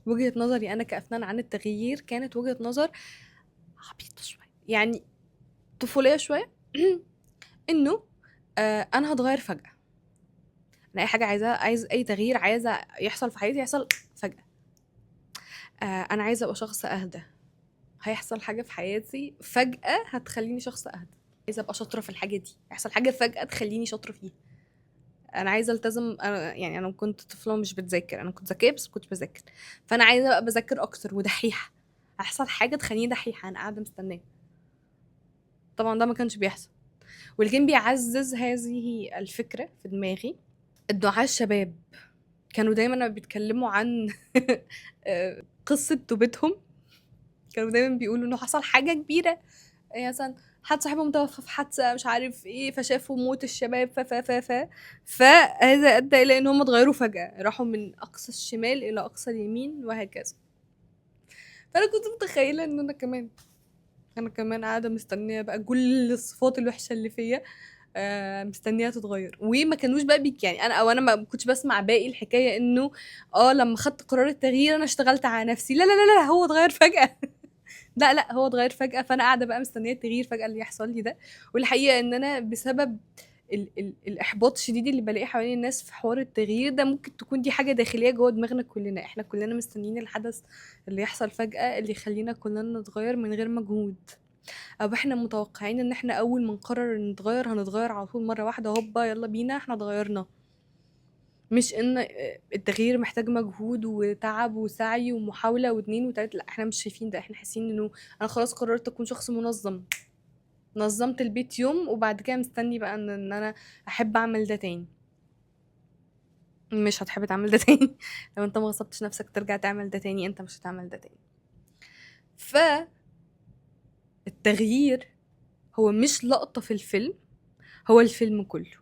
وجهة نظري انا كأفنان عن التغيير كانت وجهة نظر عبيطة شوية، يعني طفولية شوية، انه انا هتغير فجأة. انا اي حاجة عايزاها، عايز اي تغيير عايزة يحصل في حياتي يحصل فجأة. انا عايزة ابقى شخص اهدى، هيحصل حاجة في حياتي فجأة هتخليني شخص اهدى. عايزة ابقى شاطرة في الحاجة دي، هيحصل حاجة فجأة تخليني شاطرة فيها. انا عايزة التزم، انا يعني انا كنت طفلة مش بتذاكر، انا كنت ذكية بس كنت بذاكر، فانا عايزة ابقى بذاكر اكتر ودحيحة، هيحصل حاجة تخليني دحيحة، انا قاعدة مستنية. طبعا ده ما كانش بيحصل، واللي كان بيعزز هذه الفكرة في دماغي الدعاة الشباب، كانوا دايما لما بيتكلموا عن قصة توبتهم كانوا دايما بيقولوا انه حصل حاجة كبيرة، يعني مثلا حد صاحبهم توفى في حادثة مش عارف ايه، فشافوا موت الشباب، ف ف ف ف فهذا ادى الى ان هم اتغيروا فجأة، راحوا من اقصى الشمال الى اقصى اليمين وهكذا. فانا كنت متخيلة ان انا كمان قاعدة مستنية بقى كل الصفات الوحشة اللي فيا، مستنية تتغير. وما كانوش بقى بيك يعني انا، او انا ما كنتش بسمع باقي الحكاية انه لما خدت قرار التغيير انا اشتغلت على نفسي، لا لا لا لا هو اتغير فجأة. لا لا هو اتغير فجأة، فأنا قاعدة بقى مستنية التغيير فجأة اللي يحصل لي ده. والحقيقة إن أنا بسبب الإحباط الشديد اللي بلاقيه حوالين الناس في حوار التغيير ده، ممكن تكون دي حاجة داخلية جوه دماغنا كلنا، إحنا كلنا مستنيين الحدث اللي يحصل فجأة اللي يخلينا كلنا نتغير من غير مجهود، أو إحنا متوقعين إن إحنا أول ما نقرر نتغير هنتغير على طول مرة واحدة، هوبا يلا بينا إحنا اتغيرنا. مش إن التغيير محتاج مجهود وتعب وسعي ومحاولة واتنين وتلاتة، لا إحنا مش شايفين ده، إحنا حاسين إنه أنا خلاص قررت أكون شخص منظم، نظمت البيت يوم وبعد كده مستني بقى إن أنا أحب أعمل ده تاني. مش هتحب تعمل ده تاني لو أنت ما غصبتش نفسك ترجع تعمل ده تاني، أنت مش هتعمل ده تاني. ف التغيير هو مش لقطة في الفيلم، هو الفيلم كله.